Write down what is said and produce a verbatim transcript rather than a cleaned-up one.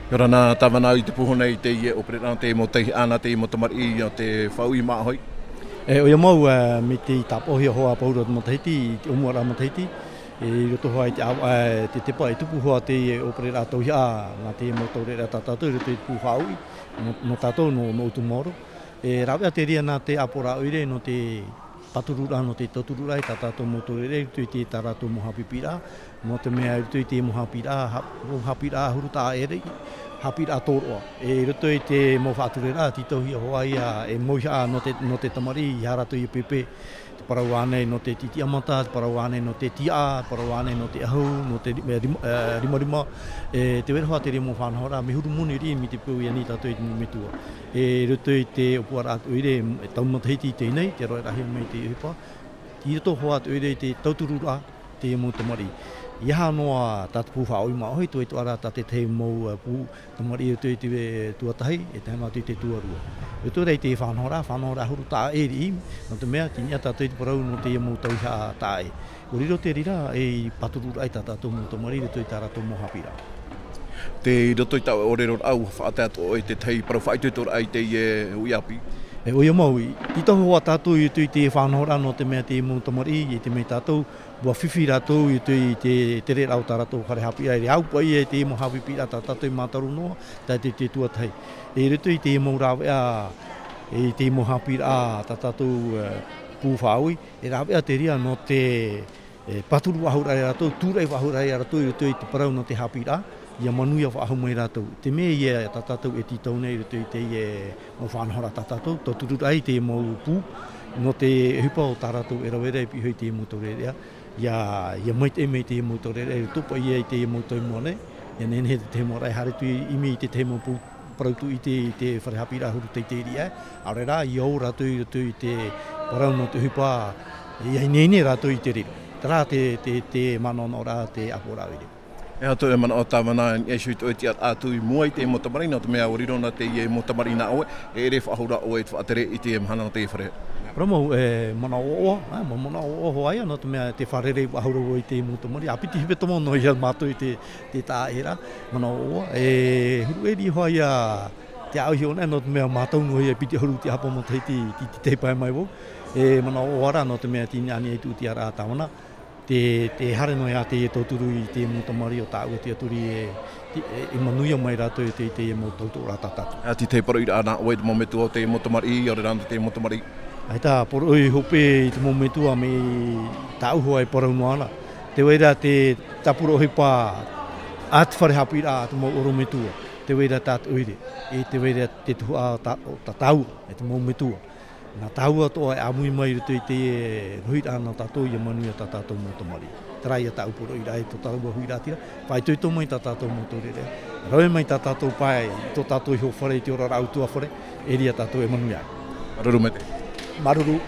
Ia ora na tāvana i te pū nei i teie ʻōpereraʻa, teie mau tauihaʻa, teie mau tamariʻi o te faʻaʻui māʻohi. E, ʻoia mau, e, mai te tāpaʻohia hoʻi a Paura o te matahiti, i te ʻōmuaraʻa matahiti, e, i roto hoʻi i te ʻāvaʻe, e, te tepa e tupu hoʻi teie ʻōpereraʻa tauihaʻa, nā teie mau taureʻareʻa tā tātou, i roto i te pū faʻaʻui, nō, nō tātou, nō, nō Utumaoro. E, rāveʻa te reira nā te ʻāpoʻoraʻa ʻoire, nō te pātururaʻa, nō te tautururaʻa i tā tātou mau taureʻareʻa, i roto i te, tā rātou mau haʻapiʻiraʻa, nō te mea i roto i te mau haʻapiʻiraʻa, ha-, mau haʻapiʻiraʻa ʻahuru taʻa ʻē, haʻapiʻiraʻa tōroʻa. E, i roto i te mau faʻatureraʻa, tītauhia hoʻi ia, e mauihaʻa nō te, nō te tamariʻi, ʻeiaha rātou ia pēpē, te parau ānei nō te tītīʻamata, te parau ānei nō te tiʻa, te parau ānei nō te ʻahu, nō te ri-, e, rima, e, rimarima, e, tē vai ra hoʻi te reira mau faʻanahoraʻa, mea huru moni riʻi mai te peu i ani tātou i te mau metua. E, i roto i te ʻōpuaraʻa ʻoire, e tau matahiti i teie nei, tē roaʻarahia mai te ʻohipa, i roto hoʻi ʻoire i te tautururaʻa, teie mau tamariʻi. ʻEiaha noa tā te pū faʻaʻui māʻohi, ʻaita e toʻa ra tā te tahi mau, e, pū tamariʻi i roto i te, e, tuatahi, e tae noa atu i te tuarua. I roto rā i te faʻanahoraʻa, faʻanahoraʻa ʻahuru taʻa ʻē riʻi, nō te mea, tei niʻa tātou i te parau nō teie mau tauihaʻa taʻa ʻē. ʻUa riro te reira ei pātururaʻa i tā tātou mau tamariʻi, i roto i tā rātou mau haʻapiʻiraʻa. Tē, i roto i tāʻu ʻōreroraʻa, ʻua faʻatae atu ʻoe i te tahi parau faʻaitoitoraʻa i teie, e, uʻi ʻāpī. E, ʻoia mau, i, i tae hoʻi tātou i roto i te faʻanahoraʻa nō te mea teie mau tamariʻi, e te mea tātou, ʻua fifi rātou i roto i te, tereraʻa o tā rātou fare haʻapiʻiraʻa, e au paʻi ia i te mau haʻapiʻiraʻa tā tātou e mātaro noa, tā te, te tuatahi. E i roto i te mau rāveʻa, e i te mau haʻapiʻiraʻa tā tātou, e, pū faʻaʻui, e rāveʻa te reira nō te, e, pāturu faʻahou ra ia rātou, tūraʻi faʻahou ra ia rātou i roto i te parau nō te haʻapiʻiraʻa, ʻia manuia faʻahou mai rātou. Te mea ia tā tātou e tītau nei i roto i teie mau faʻanahoraʻa tā tātou, tautururaʻa i te mau pū, nō te ʻohipa o tā rātou e rave ra e piʻi iho i te mau taureʻareʻa, ʻia, ʻia maitaʻi mai te mau taureʻareʻa, i roto paʻi ia i te mau tau i mua nei, ʻia nehenehe te tahi mau ra e haere atu i ʻimi i te tahi mau pū, parau tuʻi i te, i te fare haʻapiʻiraʻa huru teitei riʻi aʻe, ʻaore rā, ʻia ō rātou i roto i te parau nō te ʻohipa, ʻia ineine rātou i te riro. Terā te, te, te manaʻonaʻoraʻa te ʻāpoʻoraʻa ʻoire. E aha tō ʻoe manaʻo tāvana, i niʻa iho i tō ʻoe tiʻaraʻa atu i mua i te mau tamariʻi, nō te mea ʻua riro na teie mau tamariʻi nā ʻoe, e ʻere faʻahou ra ʻoe i te faʻatere i te mahana nō te fare. Parau mau, e, manaʻo ʻoaʻoa, e, mau manaʻo ʻoaʻoa hoʻi ia, nō te mea tē fārerei faʻahou ra vau i te mau tamariʻi, ʻāpiti hepetoma noa ia mātou i te, te taʻa ʻē ra, manaʻo ʻoaʻoa, e huru ʻē riʻi hoʻi ia te aʻo iho nei, nō te mea mātou noa ia e piti ʻahuru te ʻāpō matahiti i te, te, te tahi pae mai vau, e manaʻo ʻoaʻoa ra, nō te mea tei niʻa anaʻe i tō ʻoe tiʻaraʻa tāvana, tē, tē haere noa ia teie tauturu i te mau tamariʻi o tāʻu e tiʻaturi e, e, e manuia mai rātou i te, i te mau tautoʻoraʻa tā tātou. E aha te tahi poroʻi ra nā ʻoe i te mau metua o te mau tamariʻi, ʻaore rā nō te mau tamariʻi? ʻAita poroʻi hope i te mau metua mai tāʻu hoʻi e parau noa ra. Tē vai ra te tāpura ʻohipa a te fare haʻapiʻiraʻa a te mau ʻorometua. Tē vai ra tā te ʻoire. E tē vai ra te tuhaʻa o tā, o tā tāua, e te mau metua. Nā tāua atoʻa e ʻāmui mai i roto i te rohiraʻa nā tātou ʻia manuia tā tātou mau tamariʻi. Terā ia tāʻu poroʻiraʻa i tō tāua huiraʻatira, faʻaitoito mai tā tātou mau taureʻareʻa, rave mai tā tātou pae i tō tātou iho fare, i te oraraʻa ʻutuāfare, e ʻere ia tātou e manuia ai. Māuruuru maitaʻi. Māuruuru.